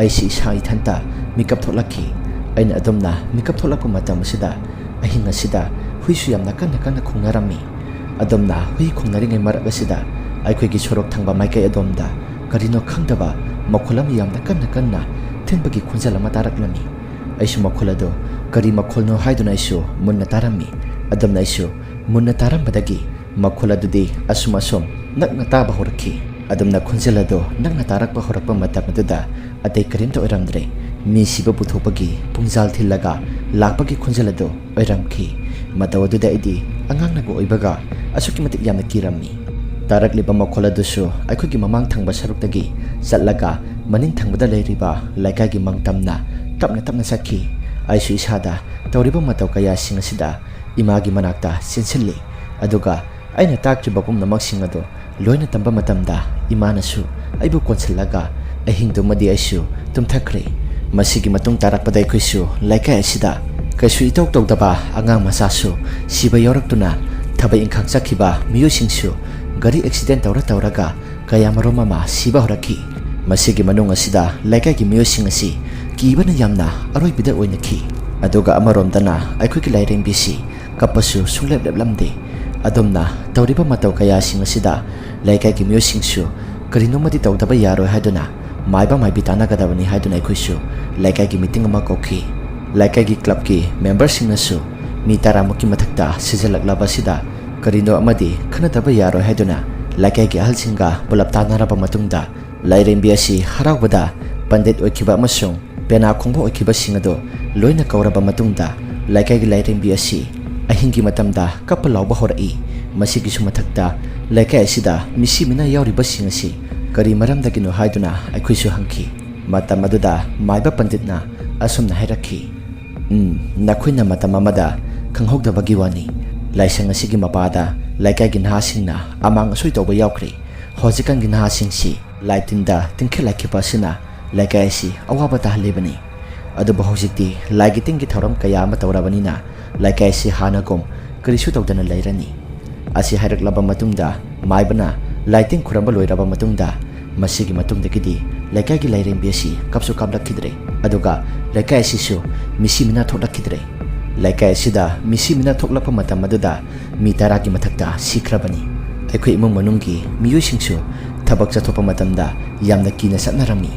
ꯑꯩꯁꯤ ꯏꯁꯥ ꯏꯊꯟꯇ ꯃꯤꯀꯞ ꯊꯣꯛꯂꯛꯈꯤ꯫ ꯑꯩꯅ ꯑꯗꯨꯝꯅ ꯃꯤꯀꯞ ꯊꯣꯛꯂꯛꯄ ꯃꯇꯝ ꯑꯁꯤꯗ ꯑꯍꯤꯡ ꯑꯁꯤꯗ ꯍꯨꯏꯁꯨ ꯌꯥꯝꯅ ꯀꯟꯅ ꯀꯟꯅ ꯈꯣꯡꯅꯔꯝꯃꯤ꯫ ꯑꯗꯨꯝꯅ ꯍꯨꯏ ꯈꯣꯡꯅꯔꯤꯉꯩ ꯃꯔꯛ ꯑꯁꯤꯗ ꯑꯩꯈꯣꯏꯒꯤ ꯁꯣꯔꯣꯛ ꯊꯪꯕ ꯃꯥꯏꯀꯩ ꯑꯗꯣꯝꯗ ꯀꯔꯤꯅꯣ ꯈꯪꯗꯕ ꯃꯈꯣꯜ ꯑꯃ ꯌꯥꯝꯅ ꯀꯟꯅ ꯀꯟꯅ ꯊꯤꯟꯕꯒꯤ ꯈꯣꯟꯖꯦꯜ ꯑꯃ ꯇꯥꯔꯛꯂꯝꯃꯤ꯫ ꯑꯩꯁꯨ ꯃꯈꯣꯜ ꯑꯗꯨ ꯀꯔꯤ ꯃꯈꯣꯜꯅꯣ ꯍꯥꯏꯗꯨꯅ ꯑꯩꯁꯨ ꯃꯨꯟꯅ ꯇꯥꯔꯝꯃꯤ꯫ ꯑꯗꯨꯝꯅ ꯑꯩꯁꯨ ꯃꯨꯟꯅ ꯇꯥꯔꯝꯕꯗꯒꯤ ꯃꯈꯣꯜ ꯑꯗꯨꯗꯤ ꯑꯁꯨꯝ ꯑꯁꯨꯝ ꯅꯛꯅ ꯇꯥꯕ ꯍꯧꯔꯛꯈꯤ꯫ ꯑꯗꯨꯝꯅ ꯈꯣꯟꯖꯦꯜ ꯑꯗꯨ ꯅꯛꯅ ꯇꯥꯔꯛꯄ ꯍꯧꯔꯛꯄ ꯃꯇꯝ ꯑꯗꯨꯗ ꯑꯇꯩ ꯀꯔꯤꯝꯇ ꯑꯣꯏꯔꯝꯗ꯭ꯔꯦ꯫ ꯃꯤ ꯁꯤꯕ ꯄꯨꯊꯣꯛꯄꯒꯤ ꯄꯨꯡꯖꯥꯜ ꯊꯤꯜꯂꯒ ꯂꯥꯛꯄꯒꯤ ꯈꯣꯟꯖꯦꯜ ꯑꯗꯨ ꯑꯣꯏꯔꯝꯈꯤ꯫ ꯃꯇꯧ ꯑꯗꯨꯗ ꯑꯩꯗꯤ ꯑꯉꯥꯡꯅꯒ ꯑꯣꯏꯕꯒ ꯑꯁꯨꯛꯀꯤ ꯃꯇꯤꯛ ꯌꯥꯝꯅ ꯀꯤꯔꯝꯃꯤ꯫ ꯇꯥꯔꯛꯂꯤꯕ ꯃꯈꯣꯜ ꯑꯗꯨꯁꯨ ꯑꯩꯈꯣꯏꯒꯤ ꯃꯃꯥꯡ ꯊꯪꯕ ꯁꯔꯨꯛꯇꯒꯤ ꯆꯠꯂꯒ ꯃꯅꯤꯡ ꯊꯪꯕꯗ ꯂꯩꯔꯤꯕ ꯂꯩꯀꯥꯏꯒꯤ ꯃꯥꯡ ꯇꯝꯅ ꯇꯞꯅ ꯇꯞꯅ ꯆꯠꯈꯤ꯫ ꯑꯩꯁꯨ ꯏꯁꯥꯗ ꯇꯧꯔꯤꯕ ꯃꯇꯧ ꯀꯌꯥꯁꯤꯡ ꯑꯁꯤꯗ ꯏꯃꯥꯒꯤ ꯃꯅꯥꯛꯇ ꯆꯦꯟꯁꯤꯜꯂꯤ꯫ ꯑꯗꯨꯒ ꯑꯩꯅ ꯇꯥꯛꯇ꯭ꯔꯤꯕ ꯄꯨꯝꯅꯃꯛꯁꯤꯡ ꯑꯗꯨ ꯂꯣꯏꯅ ꯇꯝꯕ ꯃꯇꯝꯗ ꯏꯃꯥꯅꯁꯨ ꯑꯩꯕꯨ ꯀꯣꯟꯁꯤꯜꯂꯒ ꯑꯍꯤꯡꯗꯨꯃꯗꯤ ꯑꯩꯁꯨ ꯇꯨꯝꯊꯈ꯭ꯔꯦ꯫ ꯃꯁꯤꯒꯤ ꯃꯇꯨꯡ ꯇꯥꯔꯛꯄꯗ ꯑꯩꯈꯣꯏꯁꯨ ꯂꯩꯀꯥꯏ ꯑꯁꯤꯗ ꯀꯩꯁꯨ ꯏꯇꯧ ꯇꯧꯗꯕ ꯑꯉꯥꯡ ꯃꯆꯥꯁꯨ ꯁꯤꯕ ꯌꯥꯎꯔꯛꯇꯨꯅ ꯊꯕꯛ ꯏꯪꯈꯥꯡ ꯆꯠꯈꯤꯕ ꯃꯤꯑꯣꯏꯁꯤꯡꯁꯨ ꯒꯥꯔꯤ ꯑꯦꯛꯁꯤꯗꯦꯟ ꯇꯧꯔ ꯇꯧꯔꯒ ꯀꯌꯥꯃꯔꯨꯝ ꯑꯃ ꯁꯤꯕ ꯍꯧꯔꯛꯈꯤ꯫ ꯃꯁꯤꯒꯤ ꯃꯅꯨꯡ ꯑꯁꯤꯗ ꯂꯩꯀꯥꯏꯒꯤ ꯃꯤꯑꯣꯏꯁꯤꯡ ꯑꯁꯤ ꯀꯤꯕꯅ ꯌꯥꯝꯅ ꯑꯔꯣꯏꯕꯤꯗ ꯑꯣꯏꯅꯈꯤ꯫ ꯑꯗꯨꯒ ꯑꯃꯔꯣꯝꯗꯅ ꯑꯩꯈꯣꯏꯒꯤ ꯂꯥꯏꯔꯦꯝꯕꯤꯁꯤ ꯀꯞꯄꯁꯨ ꯁꯨꯡꯂꯦꯞ ꯂꯦꯞꯂꯝꯗꯦ꯫ ꯑꯗꯨꯝꯅ ꯇꯧꯔꯤꯕ ꯃꯇꯧ ꯀꯌꯥꯁꯤꯡ ꯑꯁꯤꯗ ꯂꯩꯀꯥꯏꯒꯤ ꯃꯤꯑꯣꯏꯁꯤꯡꯁꯨ ꯀꯔꯤꯅꯣꯃꯗꯤ ꯇꯧꯗꯕ ꯌꯥꯔꯣꯏ ꯍꯥꯏꯗꯨꯅ ꯃꯥꯏꯕ ꯃꯥꯏꯕꯤ ꯇꯥꯟꯅꯒꯗꯕꯅꯤ ꯍꯥꯏꯗꯨꯅ ꯑꯩꯈꯣꯏꯁꯨ ꯂꯩꯀꯥꯏꯒꯤ ꯃꯤꯇꯤꯡ ꯑꯃ ꯀꯧꯈꯤ꯫ ꯂꯩꯀꯥꯏꯒꯤ ꯀ꯭ꯂꯕꯀꯤ ꯃꯦꯝꯕꯔꯁꯤꯡꯅꯁꯨ ꯃꯤ ꯇꯔꯥꯃꯨꯛꯀꯤ ꯃꯊꯛꯇ ꯁꯤꯖꯤꯜꯂꯛꯂꯕ ꯑꯁꯤꯗ ꯀꯔꯤꯅꯣ ꯑꯃꯗꯤ ꯈꯟꯅꯗꯕ ꯌꯥꯔꯣꯏ ꯍꯥꯏꯗꯨꯅ ꯂꯩꯀꯥꯏꯒꯤ ꯑꯍꯜꯁꯤꯡꯒ ꯄꯨꯂꯞ ꯇꯥꯟꯅꯔꯕ ꯃꯇꯨꯡꯗ ꯂꯥꯏꯔꯦꯝꯕꯤ ꯑꯁꯤ ꯍꯔꯥꯎꯕꯗ ꯄꯟꯗꯤꯠ ꯑꯣꯏꯈꯤꯕ ꯑꯃꯁꯨꯡ ꯄꯦꯅꯥ ꯈꯣꯡꯕ ꯑꯣꯏꯈꯤꯕꯁꯤꯡ ꯑꯗꯨ ꯂꯣꯏꯅ ꯀꯧꯔꯕ ꯃꯇꯨꯡꯗ ꯂꯩꯀꯥꯏꯒꯤ ꯂꯥꯏꯔꯦꯝꯕꯤ ꯑꯁꯤ ꯑꯍꯤꯡꯒꯤ ꯃꯇꯝꯗ ꯀꯞꯄ ꯂꯥꯎꯕ ꯍꯧꯔꯛꯏ꯫ ꯃꯁꯤꯒꯤꯁꯨ ꯃꯊꯛꯇ ꯂꯩꯀꯥꯏ ꯑꯁꯤꯗ ꯃꯤꯁꯤ ꯃꯤꯅꯥ ꯌꯥꯎꯔꯤꯕꯁꯤꯡ ꯑꯁꯤ ꯀꯔꯤ ꯃꯔꯝꯗꯒꯤꯅꯣ ꯍꯥꯏꯗꯨꯅ ꯑꯩꯈꯣꯏꯁꯨ ꯍꯪꯈꯤ꯫ ꯃꯇꯝ ꯑꯗꯨꯗ ꯃꯥꯏꯕ ꯄꯟꯗꯤꯠꯅ ꯑꯁꯨꯝꯅ ꯍꯥꯏꯔꯛꯈꯤ, "ꯎꯝ, ꯅꯈꯣꯏꯅ ꯃꯇꯝ ꯑꯃꯗ ꯈꯪꯍꯧꯗꯕꯒꯤ ꯋꯥꯅꯤ꯫ ꯂꯥꯏꯁꯪ ꯑꯁꯤꯒꯤ ꯃꯄꯥꯗ ꯂꯩꯀꯥꯏꯒꯤ ꯅꯍꯥꯁꯤꯡꯅ ꯑꯃꯥꯡ ꯑꯁꯣꯏ ꯇꯧꯕ ꯌꯥꯎꯈ꯭ꯔꯦ꯫ ꯍꯧꯖꯤꯛꯀꯥꯟꯒꯤ ꯅꯍꯥꯁꯤꯡꯁꯤ ꯂꯥꯏ ꯇꯤꯟꯗ ꯇꯤꯡꯈꯠꯂꯛꯈꯤꯕ ꯑꯁꯤꯅ ꯂꯩꯀꯥꯏ ꯑꯁꯤ ꯑꯋꯥꯕ ꯇꯥꯍꯜꯂꯤꯕꯅꯤ꯫ ꯑꯗꯨꯕꯨ ꯍꯧꯖꯤꯛꯇꯤ ꯂꯥꯏꯒꯤ ꯇꯤꯟꯒꯤ ꯊꯧꯔꯝ ꯀꯌꯥ ꯑꯃ ꯇꯧꯔꯕꯅꯤꯅ ꯂꯩꯀꯥꯏ ꯑꯁꯤ ꯍꯥꯟꯅꯒꯨꯝ ꯀꯔꯤꯁꯨ ꯇꯧꯗꯅ ꯂꯩꯔꯅꯤ"꯫ ꯑꯁꯤ ꯍꯥꯏꯔꯛꯂꯕ ꯃꯇꯨꯡꯗ ꯃꯥꯏꯕꯅ ꯂꯥꯏ ꯇꯤꯟ ꯈꯨꯔꯝꯕ ꯂꯣꯏꯔꯕ ꯃꯇꯨꯡꯗ ꯃꯁꯤꯒꯤ ꯃꯇꯨꯡꯗꯒꯤꯗꯤ ꯂꯩꯀꯥꯏꯒꯤ ꯂꯥꯏꯔꯦꯝꯕꯤ ꯑꯁꯤ ꯀꯞꯁꯨ ꯀꯥꯞꯂꯛꯈꯤꯗ꯭ꯔꯦ꯫ ꯑꯗꯨꯒ ꯂꯩꯀꯥꯏ ꯑꯁꯤꯁꯨ ꯃꯤꯁꯤ ꯃꯤꯅꯥ ꯊꯣꯛꯂꯛꯈꯤꯗ꯭ꯔꯦ꯫ ꯂꯩꯀꯥꯏ ꯑꯁꯤꯗ ꯃꯤꯁꯤ ꯃꯤꯅꯥ ꯊꯣꯛꯂꯛꯄ ꯃꯇꯝ ꯑꯗꯨꯗ ꯃꯤ ꯇꯔꯥꯒꯤ ꯃꯊꯛꯇ ꯁꯤꯈ꯭ꯔꯕꯅꯤ꯫ ꯑꯩꯈꯣꯏ ꯏꯃꯨꯡ ꯃꯅꯨꯡꯒꯤ ꯃꯤꯑꯣꯏꯁꯤꯡꯁꯨ ꯊꯕꯛ ꯆꯠꯊꯣꯛꯄ ꯃꯇꯝꯗ ꯌꯥꯝꯅ ꯀꯤꯅ ꯆꯠꯅꯔꯝꯃꯤ꯫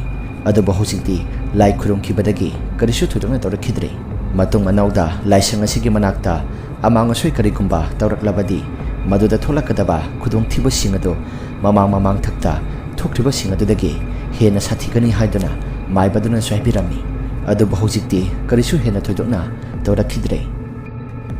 ꯑꯗꯨꯕꯨ ꯍꯧꯖꯤꯛꯇꯤ ꯂꯥꯏ ꯈꯨꯔꯨꯝꯈꯤꯕꯗꯒꯤ ꯀꯔꯤꯁꯨ ꯊꯣꯏꯗꯣꯛꯅ ꯇꯧꯔꯛꯈꯤꯗ꯭ꯔꯦ꯫ ꯃꯇꯨꯡ ꯃꯅꯥꯎꯗ ꯂꯥꯏꯁꯪ ꯑꯁꯤꯒꯤ ꯃꯅꯥꯛꯇ ꯑꯃꯥꯡ ꯑꯁꯣꯏ ꯀꯔꯤꯒꯨꯝꯕ ꯇꯧꯔꯛꯂꯕꯗꯤ ꯃꯗꯨꯗ ꯊꯣꯛꯂꯛꯀꯗꯕ ꯈꯨꯗꯣꯡꯊꯤꯕꯁꯤꯡ ꯑꯗꯨ ꯃꯃꯥꯡ ꯃꯃꯥꯡ ꯊꯛꯇ ꯊꯣꯛꯈ꯭ꯔꯤꯕꯁꯤꯡ ꯑꯗꯨꯗꯒꯤ ꯍꯦꯟꯅ ꯁꯥꯊꯤꯒꯅꯤ ꯍꯥꯏꯗꯨꯅ ꯃꯥꯏꯕꯗꯨꯅꯁꯨ ꯍꯥꯏꯕꯤꯔꯝꯃꯤ꯫ ꯑꯗꯨꯕꯨ ꯍꯧꯖꯤꯛꯇꯤ ꯀꯔꯤꯁꯨ ꯍꯦꯟꯅ ꯊꯣꯏꯗꯣꯛꯅ ꯇꯧꯔꯛꯈꯤꯗ꯭ꯔꯦ꯫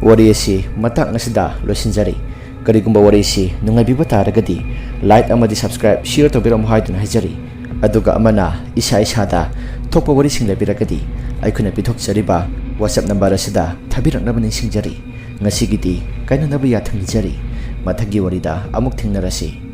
ꯋꯥꯔꯤ ꯑꯁꯤ ꯃꯇꯥꯡ ꯑꯁꯤꯗ ꯂꯣꯏꯁꯤꯟꯖꯔꯤ꯫ ꯀꯔꯤꯒꯨꯝꯕ ꯋꯥꯔꯤꯁꯤ ꯅꯨꯡꯉꯥꯏꯕꯤꯕ ꯇꯥꯔꯒꯗꯤ like ꯑꯃꯗꯤ subscribe, share ꯇꯧꯕꯤꯔꯝꯃꯨ ꯍꯥꯏꯗꯨꯅ ꯍꯥꯏꯖꯔꯤ꯫ ꯑꯗꯨꯒ ꯑꯃꯅ ꯏꯁꯥ ꯏꯁꯥꯗ ꯊꯣꯛꯄ ꯋꯥꯔꯤꯁꯤꯡ ꯂꯩꯕꯤꯔꯒꯗꯤ ꯑꯩꯈꯣꯏꯅ ꯄꯤꯊꯣꯛꯆꯔꯤꯕ WhatsApp number ꯑꯁꯤꯗ ꯊꯥꯕꯤꯔꯛꯅꯕ ꯅꯤꯡꯁꯤꯡꯖꯔꯤ꯫ ꯉꯁꯤꯒꯤꯗꯤ ꯀꯥꯏꯅꯅꯕ ꯌꯥꯊꯪ ꯅꯤꯖꯔꯤ꯫ ꯃꯊꯪꯒꯤ ꯋꯥꯔꯤꯗ ꯑꯃꯨꯛ ꯊꯦꯡꯅꯔꯁꯤ꯫